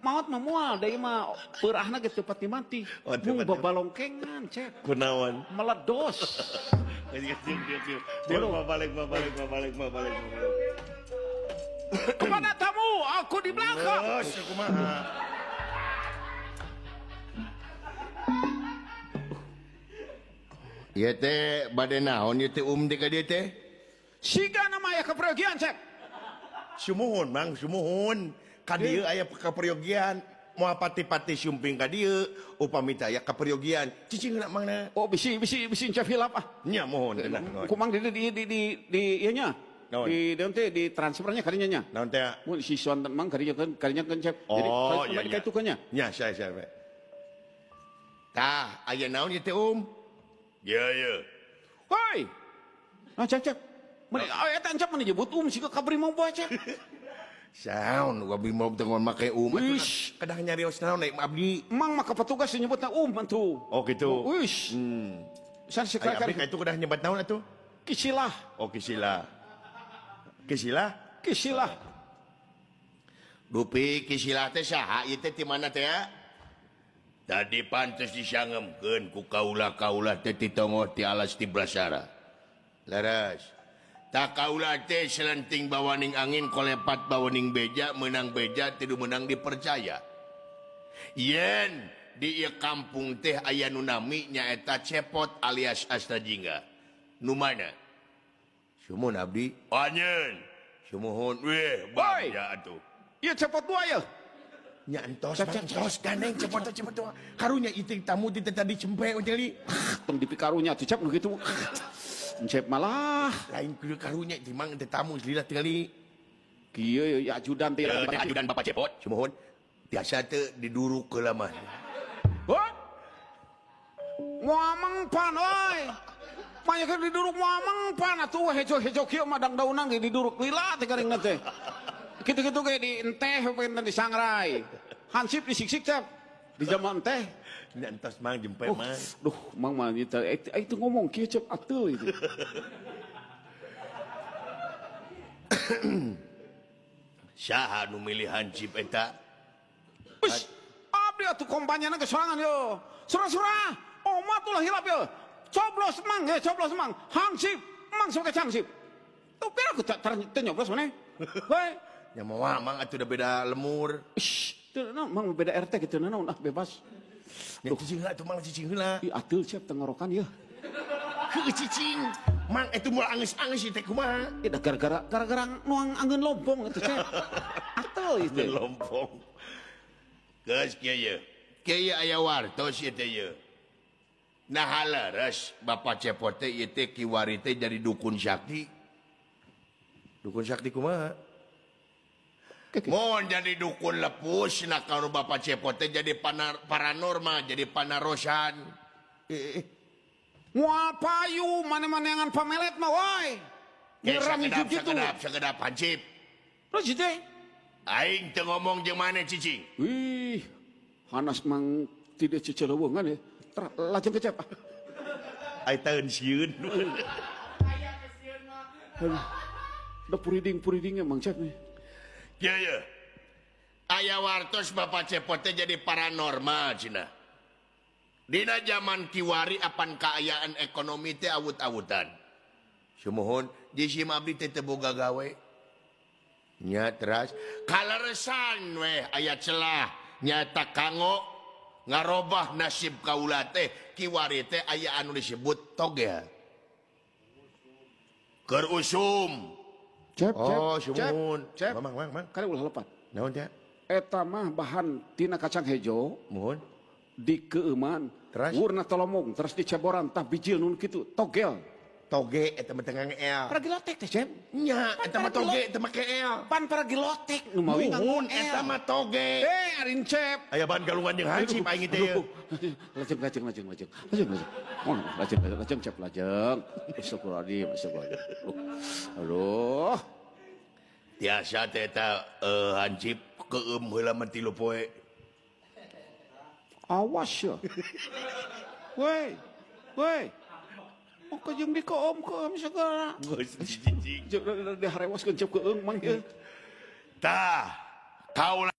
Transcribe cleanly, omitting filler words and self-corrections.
Maot mah moal da ieu mah peurahna ge teu pati mati. Mung babalongkengan cep. Kunaon? Meledos. Balik balik balik balik. Kepada tamu, aku di belakang. Geus kumaha? Ieu teh bade naon ieu teh teh ka dieu teh? Siga nama aya kaperyogian cep. Sumuhun Mang, sumuhun. Ka dieu aya kaperyogian. Moal pati-pati sumping ka dieu, upami teh aya kaperyogian. Cicing heula mangna. Oh bisi bisi bisi cep hilap ah. Nya mohon tenang. Ku mang di ieu nya. Di deun teh di transfernya kadinya nya. Naon teh? Mun si sonten mang kadinya kan kadinya kan cep. Jadi oh, iya, iya. Kaitu nya. Nya saya saya. Tah, aya naon ieu teh Ya ya. Hoi. Nah cep cep. Mun eta cep mun nyebut siga ka Brimob bae cep. Saun gua Brimob teh ngon make Wish. Kedah nyarios naon naik abdi. Mang maka petugas nyebutna atuh. Oh gitu. Wish. San sekali abdi ka itu kedah nyebat naon atuh? Kisilah. Oh kisilah. Kisilah? Kisilah. Dupi kisilah teh saha ieu teh ti mana teh ya? Tadi pantes disangemkeun ku kaula-kaula teh titongoh ti alas ti Blasara. Leres. Tak kaula teh selenting bawaning angin kolepat bawaning beja menang beja tidu menang dipercaya. Yen di ieu kampung teh aya nu nami nyaeta Cepot alias Astajingga. Nu mana? Sumuhun abdi. Anjeun. Sumuhun weh bagja atuh. Ieu Cepot dua ye. Nya entos entos gandeng cepot cepot karunya ieu tamu teh tadi cempe ujeli. Tong dipikarunya atuh cep nu kitu. Cep malah lain kudu karunya teh mang teh tamu lila tingali. Kieu ya ajudan teh ajudan Bapak Cepot. Sumuhun tiasa teu diduruk heula mah. Hah? Moal mengpan euy. Maya keur diduruk moal mengpan atuh hejo-hejo kieu mah dangdaunan ge diduruk lila teh garingna teh. Gitu-gitu ge di enteh pengen di sangrai. Hansip disiksik cep. Di zaman enteh. Nya entos mang jempe mang. Duh, mang mah itu ngomong kieu cep atuh itu. Saha nu milih hansip eta? Wis, abdi atuh kompanyana ge sorangan yo. Sura-sura, omat ulah hilap yo. Coblos mang, ya coblos mang. Hansip, mang sebagai hansip. Tuh pira aku teu nyoblos maneh. Heuy. Ya moal mang atuh udah beda lemur. Shh, teu naon mang beda RT kitu naon ah bebas. Ya cicing heula atuh mang cicing heula. Ih atuh siap tenggorokan yeuh. Heuh cicing. Mang eta moal angeus-angeus ieu teh kumaha? Ih gara-gara gara-gara nuang angeun lompong atuh cep. Atuh ieu teh. Lompong. Geus kieu ye. Kieu aya wartos ieu teh ye. Nah leres Bapak Cepot teh ieu teh kiwari teh jadi dukun sakti. Dukun sakti kumaha? Mohon jadi dukun lepus nah kalau Bapak Cepot teh jadi paranormal, jadi panarosan. Moal payu mane-maneangan pamelet mah woi. Nyeram hidup kitu. Sakedap hansip. Terus teh aing teu ngomong jeung maneh cicing. Wih, hanas mang tidak ceceleuweungan ya. Lajeng kecep. Ai taeun sieun. Aya sieun mah. Da puriding-puridingnya mang cep nih. Ya ya. Aya wartos Bapak Cepot teh jadi paranormal cenah. Dina zaman kiwari apan kaayaan ekonomi teh awut-awutan. Sumuhun di sim abdi teh teu boga gawe. Nya teras kaleresan weh aya celah nyata kanggo ngarobah nasib kaula teh kiwari teh aya anu disebut togel. Keur usum. Cep, cep, oh, sumuhun. Cep, Mang, mang, mang. Kali ulah lepat. Naon teh? Eta mah bahan tina kacang hejo. Muhun. Di keuman. Terus? Wurna tolomong, terus diceboran tah bijil nun kitu, togel. Toge eta mah teu el. Paragilotek teh, Cep. Nya, eta mah toge teu make el. Pan paragilotek nu mawi nganggo eta mah toge. Eh, arin Cep. Aya bahan galungan jeung hansip aing teh. Lajeng lajeng lajeng lajeng. Lajeng lajeng. Oh, lajeng lajeng Cep lajeng. Astagfirullahaladzim, astagfirullahaladzim. Aduh. Tiasa teh eta hansip keum heula mah 3 poe. Awas ya. Woi. Woi. Oh, kejeng di keom segala. Geus cicing. Diharewaskeun cep keung mang ieu. Tah, kaula